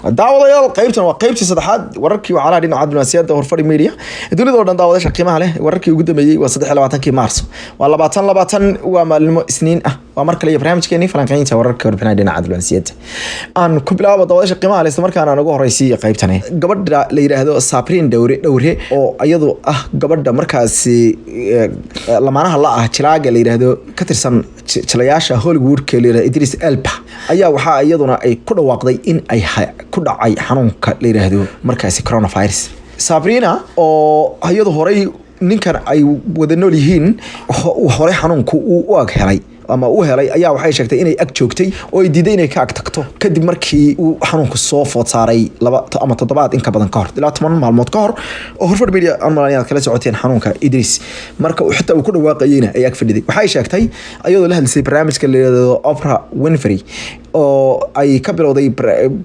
Daawadayaal, qaybtan waa qaybtii saddexaad wararkii wacalaha dhinaca diblomaasiyadda Horfadhi Media dunida oo dhan. Daawadayaasha qiimaha leh, wararkii ugu dambeeyey waa 23-kii Maarso, waa 2020, waa maalmo Isniin ah. Waa mar kale iyo barnaamijkeenii falanqeynta wararka, warbixinaha dhinaca diblomaasiyadda. Aan ku bilaabo, daawadayaasha qiimaha leh, isla markaana aan ugu horeysiiyo qaybtani gabadha la yidhaahdo Sabriin Dhowre Dhowre, oo iyadu ah gabadha markaasi lamaanaha la ah jilaaga la yidhaahdo ka tirsan jilayaasha Hollywoodka la yidhahdo Idris Elba, ayaa waxaa iyaduna ay ku dhawaaqday in ay ku dhacay xanuunka la yidhaahdo markaasi coronavirus. Sabrina oo iyadu horey ninkan ay wada nool yihiin horey xanuunku uu u ag helay ama u helay, ayaa waxay sheegtay inay ag joogtay oo ay diiday inay ka ag tagto kadib markii uu xanuunku soo food saaray 2 ama toddobaad in ka badan ka hor, ilaa 10 maalmood ka hor, oo Horford Media aan malan inaad kala socoteen. Xanuunka Idris marka uu xitaa uu ku dhawaaqayeyna ay ag fadhiday. Waxay sheegtay, iyadoo la hadlisay barnaamijka la yidhaahdo Oprah Winfrey oo ay ka bilowday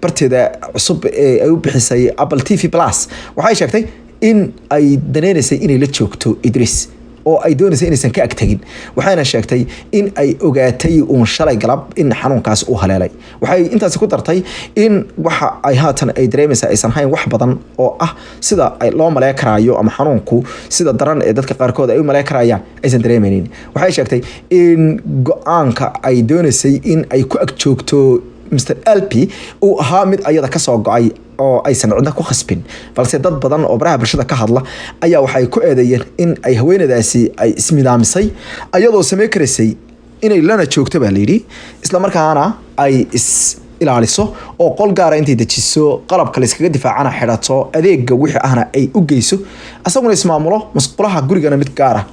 barteeda cusub ee ay u bixisay Apple TV Plus, waxay sheegtay in ay daneynaysay inay la joogto Idris oo ay doonaysay inaysan ka ag tegin. Waxayna sheegtay in ay ogaatay uun shalay galab in xanuunkaas uu haleelay. Waxay intaasi ku dartay in waxa ay haatan ay dareemaysaa aysan hayn wax badan oo ah sida ay loo maley karaayo ama xanuunku sida daran ee dadka qaarkood ay u maley karayaan aysan dareemaynin. Waxay sheegtay in go-aanka ay doonaysay in ay ku ag joogto Mr Elba uu ahaa mid ayada kasoo go-ay oo aysan cidna ku khasbin, balse dad badan oo baraha bulshada ka hadla ayaa waxay ku eedeeyeen in ay haweenadaasi ay ismidaamisay, ayadoo samey karaysay inay lana joogto baa layidhi, islamarkaana ay is ilaaliso oo qol gaara intay dejiso, qalabka la iskaga difaacana xidhato, adeega wixii ahna ay u geyso, asaguna ismaamulo, masqulaha gurigana mid gaara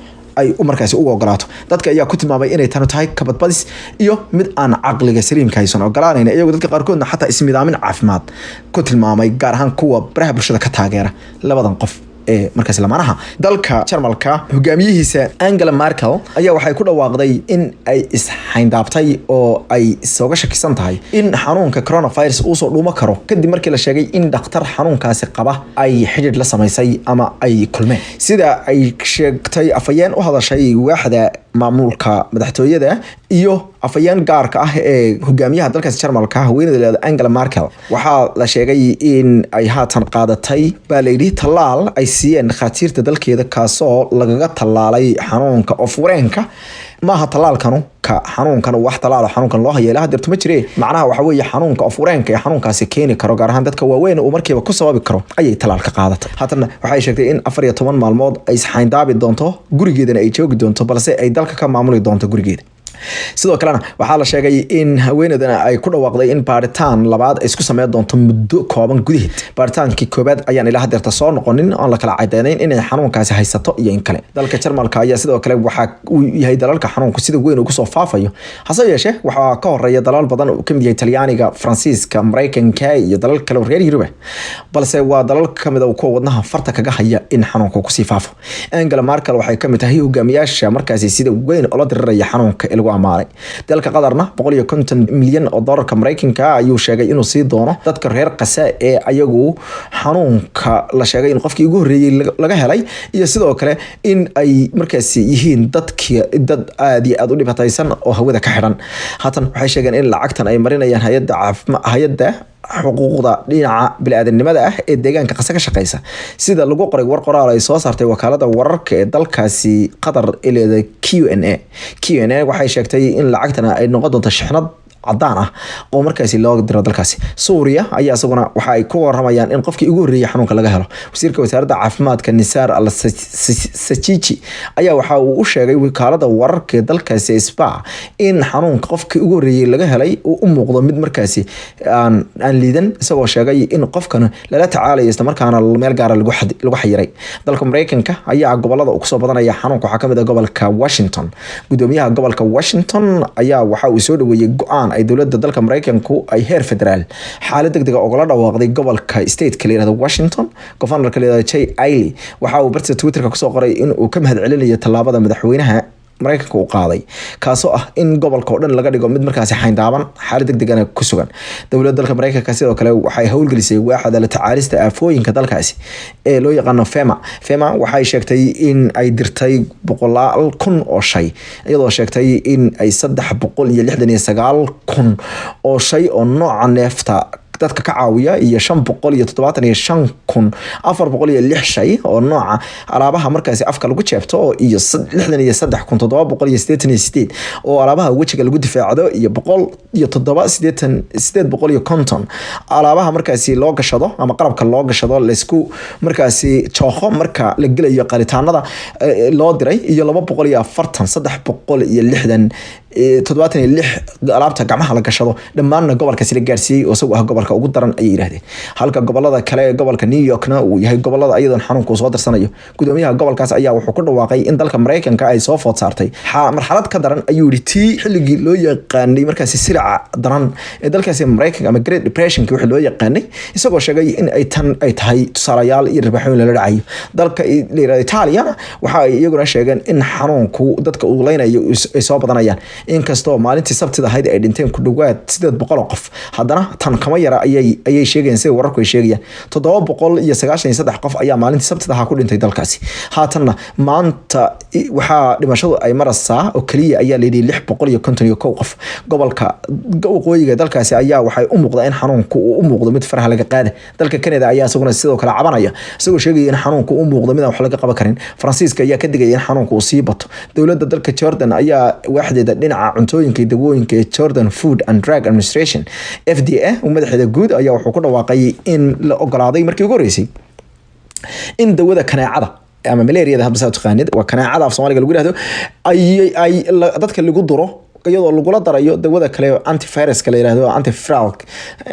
ay markaasi u ogolaato. Dadka ayaa ku tilmaamay inay tanu tahay kabadbadis iyo mid aan caqliga saliimka haysan ogolaanayn, iyagoo dadka qaarkoodna xataa ismidaamin caafimaad ku tilmaamay, gaar ahaan kuwa baraha bulshada ka taageera labadan qof ee markaasi lamaanaha. Dalka Jarmalka, hogaamiyihiisa Angela Merkel ayaa waxay ku dhawaaqday in ay isxayndaabtay oo ay isooga shakisan tahay in xanuunka coronavirus uusoo dhuumo karo, kadib markii la sheegay in dhakhtar xanuunkaasi qaba ay xidhiidh la samaysay ama ay kulmeen. Sida ay sheegtay afhayeen u hadashay waaxda maamulka madaxtooyada iyo afhayeen gaarka ah ee hogaamiyaha dalkaasi Jarmalka, haweeneyda la yidhaahdo Angela Merkel, waxaa la sheegay in ay haatan qaadatay, baa layidhi, tallaal ay siiyeen dhakhaatiirta dalkeeda, kaasoo lagaga tallaalay xanuunka oof-wareenka. Maaha tallaalkanu ka xanuunkan wax tallaalo xanuunkan loo hayo ilaa hadeerto ma jire. Macnaha waxa weeye xanuunka oof-wareenka ee xanuunkaasi keeni karo, gaar ahaan dadka waaweyn uu markiiba ku sababi karo, ayay tallaal ka qaadatay. Haatan waxay sheegtay in 14 maalmood ay isxayndaabi doonto, gurigeedana ay joogi doonto, balse ay dalka ka maamuli doonto gurigeeda. Sidoo kalena waxaa la sheegay in haweeneydana ay ku dhawaaqday in baaritaan labaad ay isku sameyn doonto muddo kooban gudaheed. Baaritaankii koobaad ayaan ilaa hadeerta soo noqonin oon la kala cadeynayn inay xanuunkaasi haysato iyo in kale. Dalka Jarmalka ayaa sidoo kale waxa uu yahay dalalka xanuunku sida weyn ugu soo faafayo. Hase yeeshee waxaa ka horeeya dalal badan oo kamid yahay Talyaaniga, Faransiiska, Mareykanka iyo dalal kale oo reer Yurub, balse waa dalal kamid a kuwa wadnaha farta kaga haya in xanuunku kusii faafo. Angela Merkel waxay kamid tahay hogaamiyaasha markaasi sida weyn ula diriraya xanuunka ee lagu ammaanay. Dalka Qatarna 150 milyan oo doolarka Mareykanka ayuu sheegay inuu sii doono dadka reer Qasa ee ayagu xanuunka la sheegay in qofkii ugu horreeyey laga helay, iyo sidoo kale in ay markaasi yihiin dadkii dad aad iyo aad u dhibaataysan oo hawada ka xidhan. Haatan waxay sheegeen in lacagtan ay marinayaan hay-adda caafima hay-adda xuquuqda dhinaca bini'aadanimada ah ee deegaanka Qasa ka shaqeysa, sida lagu qoray war qoraal ay soo saartay wakaalada wararka ee dalkaasi Qatar ee leedahay QNA. QNA waxay sheegtay in lacagtana ay noqon doonto shixnad cadaan ah oo markaasi loo diro dalkaasi. Suuriya ayaa isaguna waxa ay ku waramayaan in qofkii ugu horreeyay xanuunka laga helo. Wasiirka wasaaradda caafimaadka Nisaar Al Sajiiji ayaa waxa uu u sheegay wakaalada wararka ee dalkaasi SPA in xanuunka qofkii ugu horreeyay laga helay uu u muuqdo mid markaasi aan liidan, isagoo sheegay in qofkan lala tacaalayo, islamarkaana meel gaara lagu xayiray. Dalka Mareykanka ayaa gobolada uu kusoo badanaya xanuunka waxaa kamid ah gobolka Washington. Gudoomiyaha gobolka Washington ayaa waxa uu soo dhaweeyey go-aan ay dowladda dalka Mareykanku ay heer federaal xaalad degdeg ah ugala dhawaaqday gobolka stateka la yihahdo Washington. Governorka la yihahdo Jay Inslee waxa uu bartiisa Twitterka kusoo qoray in uu ka mahadcelinayo tallaabada madaxweynaha Mareykanka uu qaaday, kaasoo ah in gobolka oo dhan laga dhigo mid markaasi xayndaaban, xaalad degdegana ku sugan. Dowladda dalka Mareykanka sidoo kale waxay howlgelisay waaxda la tacaalista aafooyinka dalkaasi ee loo yaqaano FEMA. FEMA waxay sheegtay in ay dirtay boqolaal kun oo shay, iyadoo sheegtay in ay 369,000 oo shay oo nooca neefta dadka ka caawiya, iyo 575,406 shay oo nooca alaabaha markaasi afka lagu jeebto, iyo 63,788 oo alaabaha wejiga lagu difaacdo, iyo boqol iyo toddoba sideetan sideed boqol iyo konton alaabaha markaasi loo gashado ama qalabka loo gashado laysku markaasi jooqo marka la gelayo qalitaanada loo diray, iyo 240 360 76 alaabta gacmaha la gashado. Dhammaanna gobolkaasi la gaarsiiyey oo isagu ah gobolka ugu daran, ayay yidhahdeen, halka gobolada kale ee gobolka New Yorkna uu yahay gobolada iyadoon xanuunka uu soo darsanayo. Gudoomiyaha gobolkaas ayaa wuxuu ku dhawaaqay in dalka Mareykanka ay soo food saartay marxalad ka daran, ayuu yihi, tii xilligii loo yaqaanay markaasi silica daran ee dalkaasi Mareykanka ama Great Depressionki wixii loo yaqaanay, isagoo sheegay in ay tan ay tahay tusaalayaal iyo ribaaxooyin lala dhacayo. Dalka la yirahdo Italiana waxa ay iyaguna sheegeen in xanuunku dadka uu leynayo ay soo badanayaan. Inkastoo maalintii Sabtida ahayd ay dhinteen ku dhawaad 800 oo qof, haddana tan kama yara, ayay sheegayaan. Sida wararku ay sheegayaan, 793 qof ayaa maalintii Sabtida ahaa ku dhintay dalkaasi. Haatanna maanta waxaa dhimashadu ay maraysaa oo keliya, ayaa layidhi, 651 qof. Gobolka waqooyiga dalkaasi ayaa waxay u muuqdaa in xanuunku uu u muuqdo mid faraha laga qaada. Dalka Canada ayaa isaguna sidoo kale cabanaya, isagoo sheegaya in xanuunku u muuqdo mid aan wax laga qaban karin. Faransiiska ayaa ka digaya in xanuunku uu sii bato. Dowladda dalka Jordan ayaa waaxdeeda dhinaca cuntooyinka iyo dawooyinka ee Jordan Food and Drug Administration, FDA, madaxeeda guud ayaa wuxuu ku dhawaaqay in la ogolaaday markii ugu horreysay in dawada kaneecada ama malariada, hadba saa taqaanid, waa kaneecada af Soomaaliga lagu yihahdo, ay dadka lagu duro, iyadoo lagula darayo dawada kale oo antiviruska la yirahdo,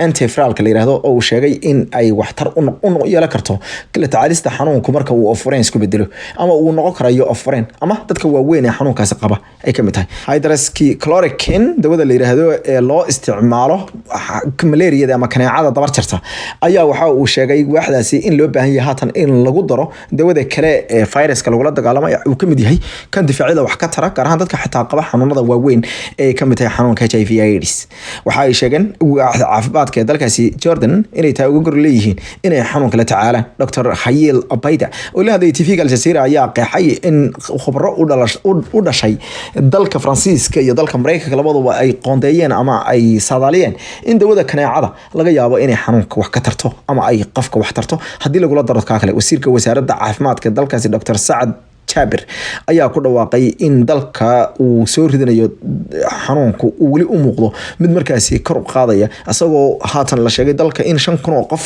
antiviralka la yirahdo, oo uu sheegay in ay waxtar u yeelan karto la tacaalista xanuunku marka uu oof-wareen isku bedelo ama uu noqon karayo oof-wareen ama dadka waaweyn ee xanuunkaasi qaba ay kamid tahay. Hydroxychloroquine dawada la yiraahdo ee loo isticmaalo malaariyada ama kaneecada dabar jarta ayaa waxa uu sheegay waaxdaasi in loo baahan yahay haatan in lagu daro dawada kale ee viruska lagula dagaalamo, uu kamid yahay kan difaacyada wax ka tara, gaar ahaan dadka xitaa qaba xanuunada waaweyn ee kamid tahay xanuunka HIV AIDS. Waxa ay sheegeen waaxda caafimaadka ee dalkaasi Jordan inay tahay uga gor leeyihiin inay xanuunka la tacaalaan. Dr Hayil Abayda oo la hadlayay TV-ga Al Jazeera ayaa qeexay in khubro u dhashay dalka Faransiiska iyo dalka Mareykanka labaduba ay qoondeeyeen ama ay saadaaliyeen in dawada kaneecada laga yaabo inay xanuunka wax ka tarto ama ay qofka wax tarto haddii lagula daro kaa kale. Wasiirka wasaaradda caafimaadka dalkaasi, Dr Sacad Jaabir, ayaa ku dhawaaqay in dalka uu soo ridanayo xanuunku uu weli u muuqdo mid markaasi kor u qaadaya, isagoo haatan la sheegay dalka in 5,000 oo qof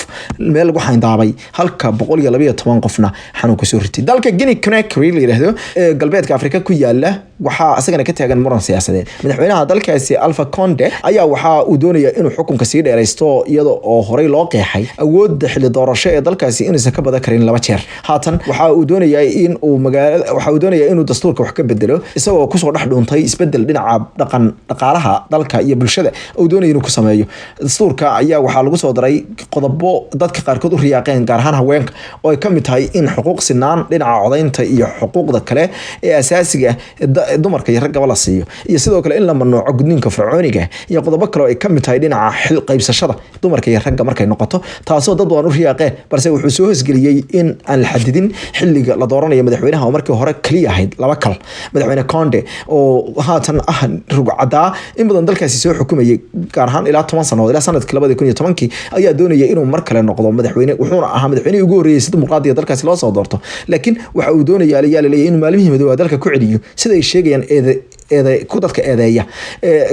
meel lagu xayndaabay, halka 112 qofna xanuunka soo ritay. Dalka Guinea Conakry la yidhaahdo ee galbeedka Afrika ku yaala waxaa isagana ka taagan muran siyaasadeed. Madaxweynaha dalkaasi, Alpha Conde, ayaa waxa uu doonaya inuu xukunka sii dheeraysto, iyada oo horey loo qeexay awoodda xilli doorasho ee dalkaasi inuusan ka badan karin laba jeer. Haatan waxa uu doonayaa in uu magaalada waxa uu doonayaa inuu dastuurka wax ka bedelo, isagoo kusoo dhex dhuuntay isbedel dhinaca dhaqan dhaqaalaha dalka iyo bulshada uu doonaya inuu ku sameeyo. Dastuurka ayaa waxaa lagu soo daray qodobo dadka qaarkood u riyaaqeen, gaar ahaan haweenka, oo ay kamid tahay in xuquuq sinaan dhinaca codaynta iyo xuquuqda kale ee asaasiga ah dumarka iyo raggaba la siiyo, iyo sidoo kale in la mamnuuco gudniinka fircooniga, iyo qodobo kale oo ay kamid tahay dhinaca xil qaybsashada dumarka iyo ragga markay noqoto, taasoo dad badan u riyaaqeen. Balse wuxuu soo hosgeliyey in aan la xadidin xilliga la dooranayo madaxweynaha, oo markii hore kaliya ahayd laba kal. Madaxweyne Conde oo haatan ah rugcadaa in badan dalkaasi soo xukumayay, gaar ahaan ilaa 10 sanadood, ilaa sanadkii 2010-kii, ayaa doonaya inuu mar kale noqdo madaxweyne. Wuxuuna ahaa madaxweynihii ugu horreeyay si dimuqraadiya dalkaasi loo soo doorto, laakiin waxa uu doonayaa, ayaa laleeyahay, inuu maalmihii midoobaa dalka ku celiyo, sida ay sheegayaan eede eede ku dadka eedeeya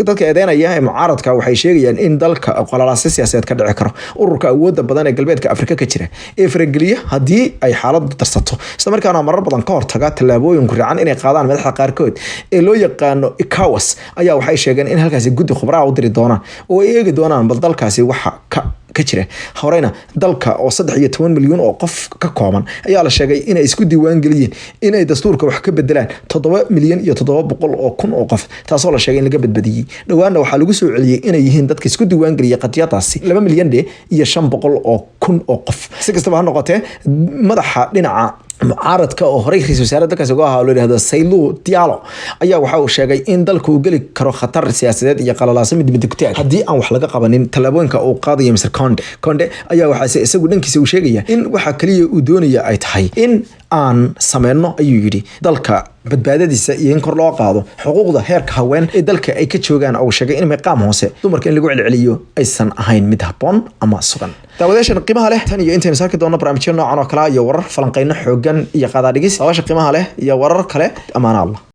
dadka eedeynaya ee mucaaradka. Waxay sheegayaan in dalka qalalaasyo siyaasadeed ka dhici karo. Ururka awoodda badan ee galbeedka Afrika ka jira ee farageliya haddii ay xaaladdu darsato, isla markaana marar badan ka hortaga tallaabooyin riican inay qaadaan madaxda qaarkood ee loo yaqaano ECOWAS, ayaa waxay sheegeen in halkaasi guddi khubraa u diri doonaan oo ay eegi doonaan bal dalkaasi waxa ka jira. Horeyna dalka oo 13 milyan oo qof ka kooban ayaa la sheegay inay isku diiwaan geliyeen inay dastuurka wax ka bedelaan 7,700,000 oo qof, taasoo la sheegay in laga badbadiyey. Dhowaanna waxaa lagu soo celiyey inay yihiin dadka isku diiwaan geliyay qadiyadaasi 2,500,000 oo qof. Si kastaba ha noqotee, madaxa dhinaca mucaaradka oo horey ra-iisul wasaare dalkaasi uga ahaa oo la yihahdo Cellou Diallo ayaa waxa uu sheegay in dalku uu geli karo khatar siyaasadeed iyo qalalaaso mid midigtaag haddii aan wax laga qabanin tallaabooyinka uu qaadayo Mr Conde. Conde ayaa waxaase isagu dhankiisa uu sheegaya in waxa kaliya uu doonaya ay tahay in Aan sameyno, ayuu yidhi, dalka badbaadadiisa iyo in kor loo qaado xuquuqda heerka haween ee dalka ay ka joogaan, oo sheegay in miqaam hoose dumarka in lagu celceliyo aysan ahayn mid habboon ama sugan. Daawadayaashan qiimaha leh, tan iyo intaynu saarki doono barnaamijyo noocan oo kale iyo warar, falanqeyno xoogan iyo qadaadhigis, daawasha qiimaha leh iyo warar kale, amaana Allah.